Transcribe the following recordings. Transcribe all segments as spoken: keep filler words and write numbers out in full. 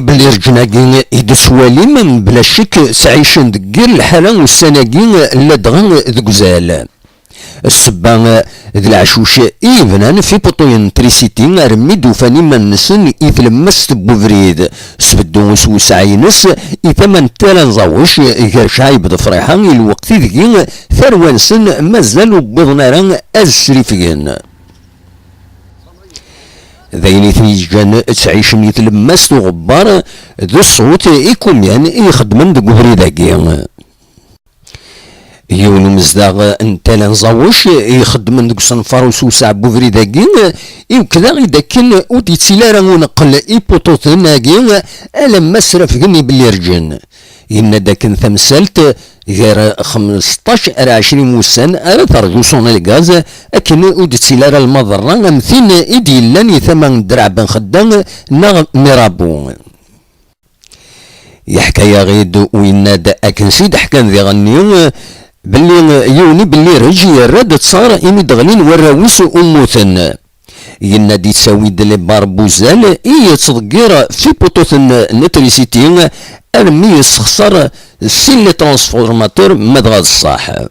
Belli rǧen-agi i d-swalim, mebla ccek ttɛicen deg yir lḥala ussan-agi, ladɣa deg uzal. Ssebba d leɛcuc i yebnan f ipuṭuyen n trisiti armi d-ufan iman-nsen i tlemmast n ubrid, s beddu s wesɛi-ines i tama n Tala n Ẓawec, gar Cɛayb d Friḥa, i lweqt ideg tarwa-nsen mazal ur wwiḍen ara ad srifgen. D ayen i ten-yeǧǧan ttɛicen i tlemmast uɣebbar d ṣṣut ikumyan i ixeddmen deg ubrid-agi. Yiwen umezdaɣ n Tala n Ẓawec i ixeddmen deg usenfar ususaɛ n ubrid-agi, iwekked-aɣ-id akken ur d-yettili ara uneqqel ipuṭuten-agi alamma srafgen ibellirǧen. Yenna-d akken tamsalt gar xmesṭac ar ɛecrin wussan ara terǧu Sonelgaz akken ur d-tettili ara lmaḍerra am tin i d-yellan i tama n Draɛ Ben Xedda neɣ Mirabeau. Yeḥka-yaɣ-id u yenna-d akken s i d-ḥkan diɣenni belli yiwen ibellireǧ yerra-d ttaṛ imi d-ɣlin warraw-is u mmuten. Yenna-d yettawi-d les barres n wuzzal i yettḍeggir f ipuṭuten n trisiti armi yessexṣar sin les transformateurs, ma dɣa d ṣṣeḥ.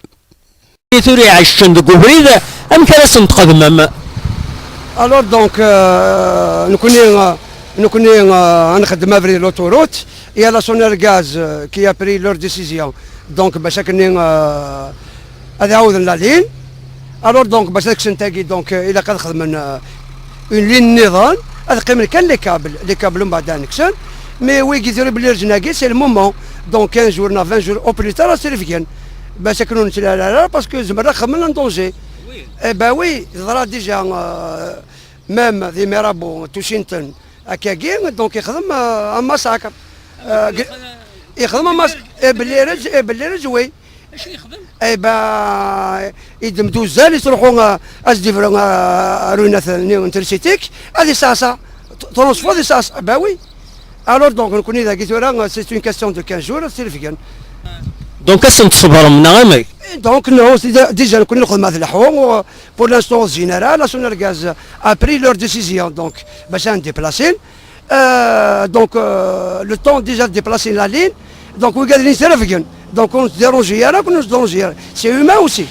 Tura iɛeccen deg ubrid, amek ara sen-txedmem? Alors donc, euh, nekkni, euh, nekkni, euh, ad nxeddem abrid l'autoroute, il y a la Sonelgaz, euh, qui a pris leur décision. Donc, bac akken, euh, ad ɛawden la ligne. Alors donc, bac ad kksen tagi, donc, euh, ilaq ad xedmen, euh, une ligne niḍen, ad qqimen kan les câbles, les câbles mbeɛd ad kksen. Mais wigi tura belli rǧen-agi, c'est le moment. Donc quinze jours neɣ vingt jours au plus tard, ad srifgen. Bac akken ur nettlal ara, parce que zemren ad xedmen un danger. Eh ben oui, teḍra déjà, euh, même di Mirabeau, Tuchinten, akkagi, donc ixdem, euh, un massacre. Euh, ixdem un massacre. Et bellireǧ, et bellireǧ, oui. Eh ben, yeddem-d uzzal, yettruḥu, euh, ad s-d-ifru, euh, arunat-nni n trisiti, ad isaɛsa. Transfo ad isaɛsa. Ben oui. Alors donc, nekkni dagi tura, c'est une question de quinze jours, ad srifgen. Donc, ad sen-tṣebrem, neɣ amek? Donc, non, c'est dé-, déjà, nekkni nxeddem ad leḥḥu, euh, pour l'instant, ur ẓin ara, la Sonelgaz a pris leur décision, donc, bac ad déplacer. Euh, donc, euh, le temps déjà de déplacer la ligne, donc, wigad-nni srafgen. Donc, ur nettdiranji ara, ur nettdiranji ara. C'est humain aussi.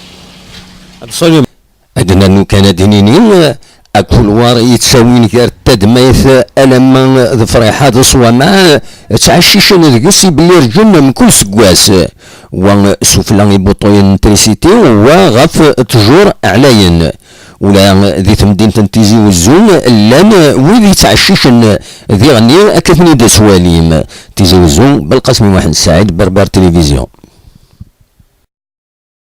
Absolument. Ad nernu kan ad d-nini, akulwar yettawin gar tadmayt alamma d Friḥa d Ṣwamaɛ, ttɛeccicen deg-s ibellirǧen mkul seggas. Wa sufella ibuṭuyen n trisiti, wa ɣef ttjur ɛlayen. Ula di temdint n Tizi Wezzu, llan wid yettɛeccicen diɣenni, akka ten-id-tettwalim. Tizi Wezzu, Belqasem Muḥend Saɛid, Berber Télévision.